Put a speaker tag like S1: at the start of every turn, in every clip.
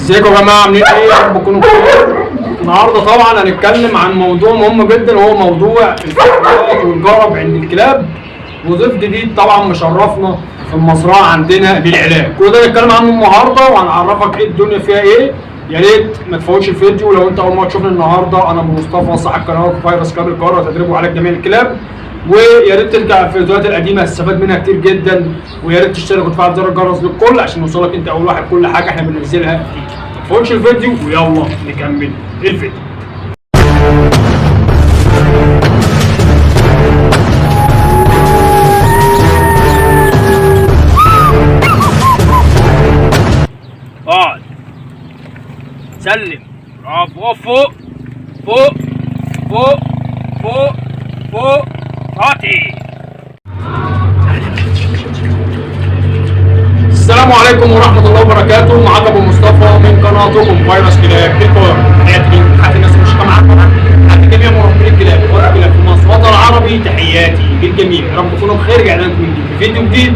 S1: ازيكم يا جماعة، عاملين ايه؟ يا رب تكونوا بخير. النهارده طبعا هنتكلم عن موضوع مهم جدا، وهو موضوع الفطريات والجرب عند الكلاب، وضيف جديد طبعا مشرفنا في المزرعة عندنا للعلاج. كل ده هنتكلم عنه النهارده وهنعرفك ايه الدنيا فيها ايه. يا ريت ما تفوتش الفيديو. لو انت اول مرة تشوفنا النهارده، انا ابو مصطفى صاحب قناة فيروس كلاب القاهرة تدريب وعلاج جميع الكلاب، ويا ريت ترجع الفيديوهات القديمة هتستفاد منها كتير جدا، ويا ريت تشترك وتفعل زر الجرس للكل عشان يوصلك انت اول واحد كل حاجة احنا بننزلها جديد. ما تفوتش الفيديو ويلا نكمل الفيديو. اقعد سلم، برافو، فوق فوق فوق فوق فوق، تعطي. السلام عليكم ورحمة الله وبركاته، معاك أبو مصطفى من قناتكم فيروس كلاب القاهرة. تحياتي ليكم، تحياتي الناس مش معاكم، تحياتي جميع مربين الكلاب والكلاب في مصر والوطن العربي، تحياتي للجميع، يا رب تكونوا بخير. رجعنا لكم من جديد في فيديو جديد.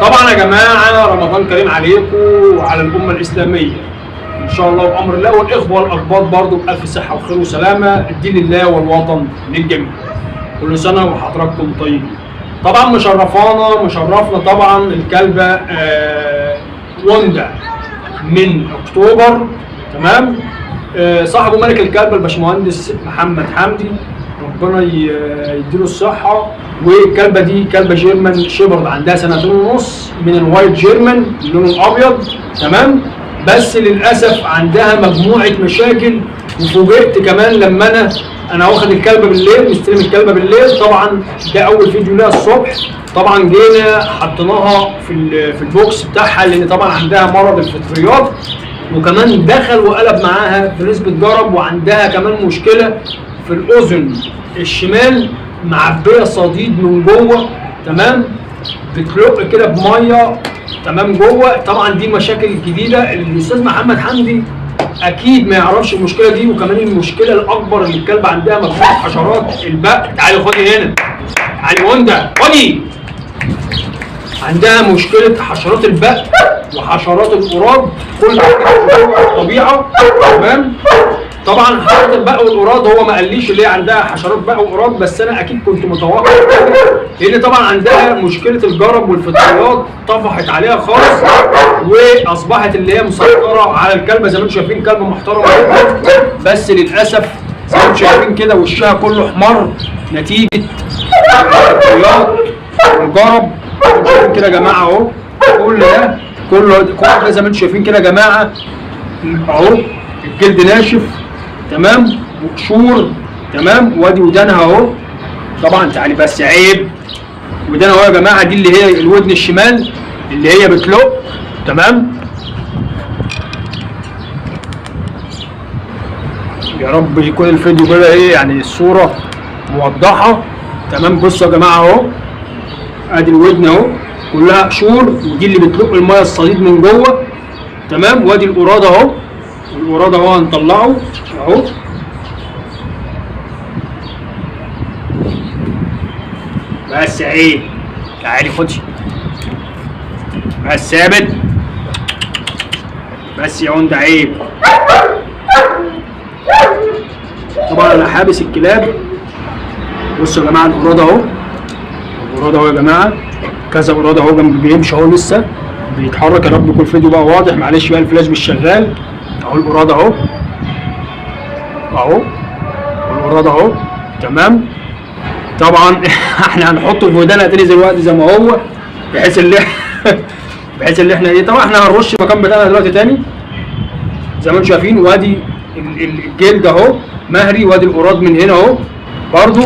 S1: طبعا يا جماعة رمضان كريم عليكم وعلى الأمة الإسلامية إن شاء الله بأمر الله، والإخوة الأقباط برضو بألف صحة وخير وسلامة، الدين لله والوطن للجميع. كل سنة وحضراتكم طيبين. طبعا مشرفانا مشرفنا طبعا الكلبة وندا من اكتوبر، تمام. صاحبه ملك الكلبة الباشمهندس محمد حمدي، ربنا يديله الصحة. والكلبه دي كلبه German Shepherd، عندها 2.5 سنة من ال white German اللون الابيض، تمام. بس للاسف عندها مجموعة مشاكل، وفوجئت كمان لما انا واخد الكلبة بالليل، مستلم الكلبة بالليل، طبعا ده اول فيديو ليها الصبح. طبعا جينا حطيناها في ال box بتاعها، لان طبعا عندها مرض الفطريات، وكمان دخل وقلب معاها في نسبه جرب، وعندها كمان مشكلة في الاذن الشمال معبيه صديد من جوه، تمام، بتلق كده بميه، تمام، جوه. طبعا دي مشاكل جديدة الاستاذ محمد حمدي اكيد ما يعرفش المشكلة دي. وكمان المشكلة الاكبر ان الكلب عندها مجموعة حشرات البق. تعالي خدي هنا، تعالي وندا خدي. عندها مشكلة حشرات البق وحشرات القراد، كل حاجة جوه الطبيعة، تمام. طبعا حشرات البق والقراد هو ما قاليش اللي هي عندها حشرات بق وقراد، بس انا اكيد كنت متوقع كده، لان طبعا عندها مشكلة الجرب والفطريات طفحت عليها خالص، واصبحت اللي هي مسيطرة على الكلبة. زي ما انتم شايفين كلبه محترمه جدا، بس للاسف زي ما انتم شايفين كده وشها كله احمر نتيجة الفطريات والجرب. شايفين كده يا جماعة اهو، كل ده كل ده زي ما انتم شايفين كده يا جماعة اهو، الجلد ناشف، تمام، وقشور، تمام. وادي ودانها اهو، طبعا تعالي بس عيب، ودانها اهو يا جماعة، دي اللي هي الودن الشمال اللي هي بتلق، تمام. يا رب يكون الفيديو كده ايه يعني الصورة موضحة، تمام. بصوا يا جماعة اهو، ادي الودن اهو كلها قشور، ودي اللي بتلق المية الصديد من جوه، تمام. وادي القراد اهو، القراد اهو هنطلعه اهو. بس عيب، تعالي خدي بس ثابت، بس يا عند عيب. طبعا انا حابس الكلاب. بصوا يا جماعة القراد اهو، القراد اهو يا جماعة، كذا قراد اهو جنب بيمشي اهو، لسه بيتحرك. يا رب يكون الفيديو بقى واضح، معلش بقى الفلاش مش شغال. اهو القراد اهو، اهو القراد اهو، تمام. طبعا احنا هنحطه في ودانا تاني دلوقتي زي ما هو، بحيث اللي بحيث اللي احنا ايه، طبعا احنا هنرش المكان بتاعنا دلوقتي تاني زي ما انتم شايفين. وادي الجلد اهو مهري، وادي القراد من هنا اهو برضو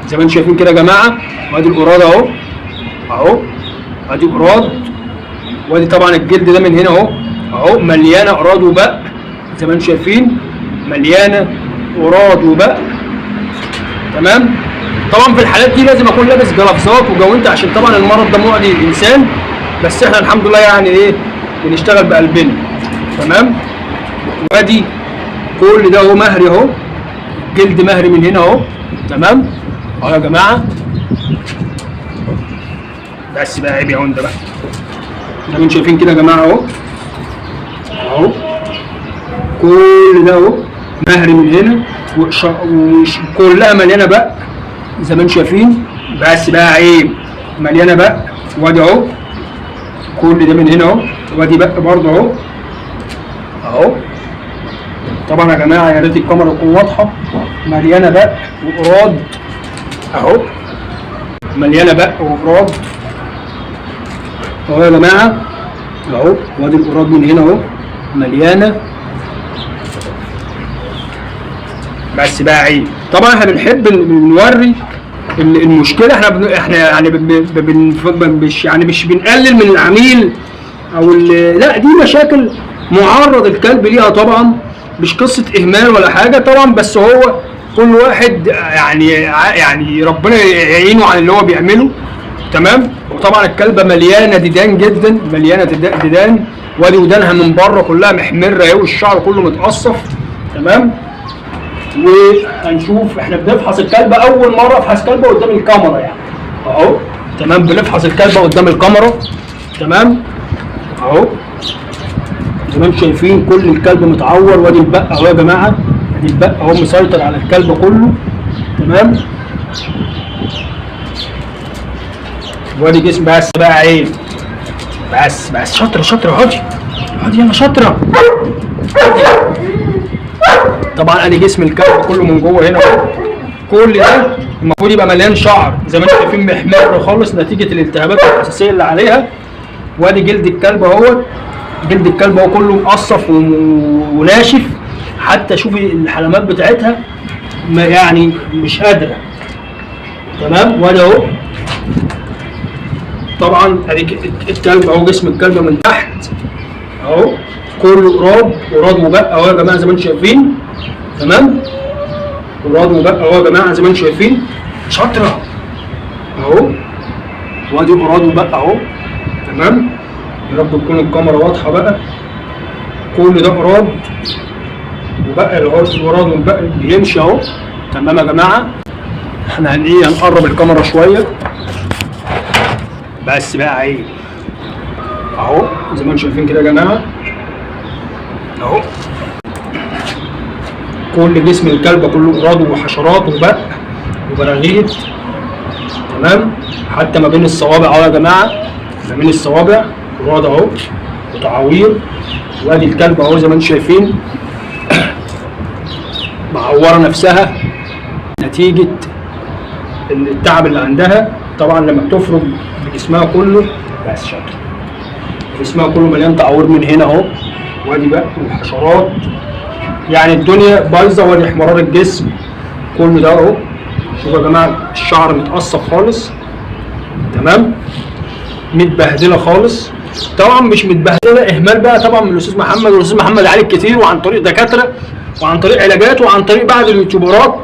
S1: زي ما انتم شايفين كده يا جماعة، وادي القراد اهو، اهو ادي قراد، وادي طبعا الجلد ده من هنا اهو، اهو مليانة قراد وبق زي ما انتم شايفين، مليانة قراد وبق، تمام. طبعا في الحالات دي لازم اكون لابس جلافزات وجوانت، عشان طبعا المرض ده معدي للانسان، بس احنا الحمد لله يعني ايه بنشتغل بقلبنا، تمام. وادي كل ده اهو مهري اهو، جلد مهري من هنا اهو، تمام اهو يا جماعة. بس بقى عيب يا عمده بقى، زي ما انتم شايفين كده يا جماعة اهو، اهو كل ده اهو مهري من هنا، وكلها مليانة بق زي ما انتم شايفين. بس بقى عيب، مليانة بق. وادي اهو كل ده من هنا اهو، وادي بق برضه اهو اهو. طبعا يا جماعة يا ريت الكاميرا تكون واضحة، مليانة بق وقراد اهو، مليانة بق وقراد اهو يا جماعة اهو. وادي القراد من هنا اهو مليانة. بس بقى عيب. طبعا احنا بنحب نوري المشكلة، احنا يعني مش يعني مش بنقلل من العميل او لا، دي مشاكل معرض الكلب ليها طبعا، مش قصة اهمال ولا حاجة طبعا، بس هو كل واحد يعني ربنا يعينه على اللي هو بيعمله. تمام. وطبعا الكلبة مليانة ديدان جدا، مليانة ديدان، وادي ودانها من بره كلها محمرة اهي، والشعر كله متقصف. تمام. وهنشوف احنا بنفحص الكلبة اول مرة افحص كلبه قدام الكاميرا يعني اهو. تمام، بنفحص الكلبة قدام الكاميرا. تمام اهو زي ما انتم شايفين كل الكلب متعور، وادي البق اهو يا جماعة، ادي البق اهو مسيطر على الكلب كله. تمام. وادي جسم. بس بقى عيب، بس بس شاطرة شاطرة، اقعدي اقعدي يلا شاطرة. طبعا ادي جسم الكلب كله من جوه هنا اهو، كل ده المفروض يبقى مليان شعر زي ما انتم شايفين، محمر خالص نتيجة الالتهابات والحساسيه اللي عليها. وادي جلد الكلب اهوت، جلد الكلب اهو كله مقصف وناشف، حتى شوفي الحلمات بتاعتها ما يعني مش قادرة. تمام. وادي اهو طبعا ادي الكلب اهو، جسم الكلب من تحت اهو كله قراد، قراد وبق اهو يا جماعة زي ما انتم شايفين. تمام. قراد وبق اهو يا جماعة زي ما انتم شايفين، شاطرة اهو، وادي قراد وبق اهو. تمام. يا رب تكون الكاميرا واضحة بقى. كل ده قراد وبق، القراد والبق بيمشي اهو. تمام يا جماعة. احنا هنقرب الكاميرا شوية بس بقى عيب اهو زي ما انتم شايفين كده يا جماعة اهو. كل جسم الكلب كله قراد وحشرات وبق وبراغيث. تمام. حتى ما بين الصوابع اهو يا جماعة، ما بين الصوابع قراد اهو وتعاوير. وادي الكلب اهو زي ما انتم شايفين معوره نفسها نتيجة التعب اللي عندها. طبعا لما بتفرج بجسمها كله، بس شاطر، جسمها كله مليان تعوير من هنا اهو، وادي بقى وحشرات، يعني الدنيا بايظة. وادي احمرار الجسم كله ده اهو. شوفوا يا جماعة الشعر متقصف خالص. تمام. متبهدله خالص. طبعا مش متبهدله اهمال بقى طبعا من الاستاذ محمد، والاستاذ محمد علي كتير، وعن طريق دكاترة، وعن طريق علاجات، وعن طريق بعض اليوتيوبرات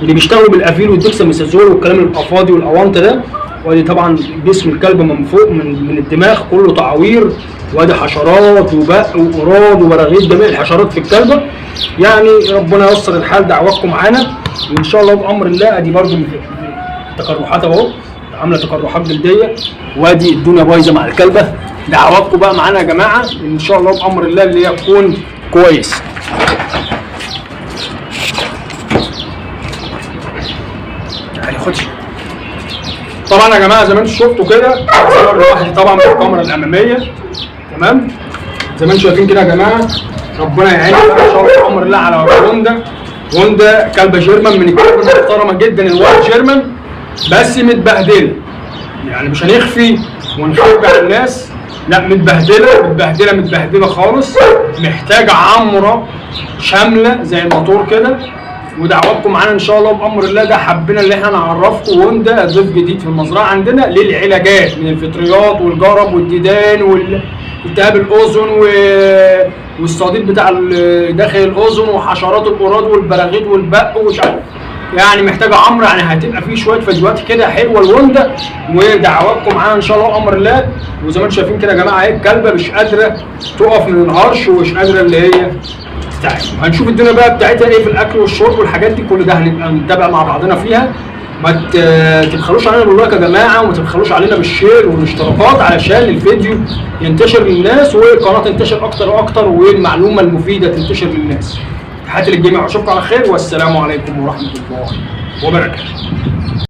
S1: اللي بيشتغلوا بالافيل والدكساميثازول والكلام الافاضي والاونط ده. وادي طبعا جسم الكلب من فوق من الدماغ كله تعوير، وادي حشرات وبق وقراد وبراغيث، جميع الحشرات في الكلبة. يعني ربنا ييسر الحال، دعواتكم معانا وان شاء الله بامر الله. ادي برده تقرحات اهو، عامله تقرحات جلدية، وادي الدنيا بايظة مع الكلبة. دعواتكم بقى معانا يا جماعة ان شاء الله بامر الله اللي يكون كويس. تعالي خدي. طبعا يا جماعة زي ما انتم شفتوا كده، صور لوحدي طبعا بالكاميرا الامامية. تمام. زي ما انتم شايفين كده يا جماعة، ربنا يعيننا ان شاء الله بامر الله على هوندا. هوندا كلبه German من الكلاب المحترمة جدا، ال white German، بس متبهدله. يعني مش هنخفي ونخبي على الناس، لا متبهدله متبهدله متبهدله خالص، محتاجه عمره شاملة زي الموتور كده. ودعواتكم معانا ان شاء الله بامر الله. ده حبينا اللي احنا نعرفكم هوندا ضيف جديد في المزرعة عندنا للعلاجات من الفطريات والجرب والديدان والتهاب الاذن والصديد بتاع داخل الاذن وحشرات القراد والبراغيث والبق ومش عارف، يعني محتاجه عمره. يعني هتبقى في شوية فيديوهات كده حلوة لهوندا، ودعواتكم معانا ان شاء الله بامر الله. وزي ما انتم شايفين كده يا جماعة اهي الكلبة مش قادرة تقف من الهرش ومش قادرة اللي هي تستعين. هنشوف الدنيا بقى بتاعتها ايه في الاكل والشرب والحاجات دي، كل ده هنبقى نتابع مع بعضنا فيها. ما تبخلوش علينا بال like يا جماعة، وما تبخلوش علينا بال share والاشتراكات علشان الفيديو ينتشر للناس والقناة تنتشر اكتر واكتر، والمعلومه المفيدة تنتشر للناس. تحياتي للجميع واشوفكم على خير، والسلام عليكم ورحمة الله وبركاته.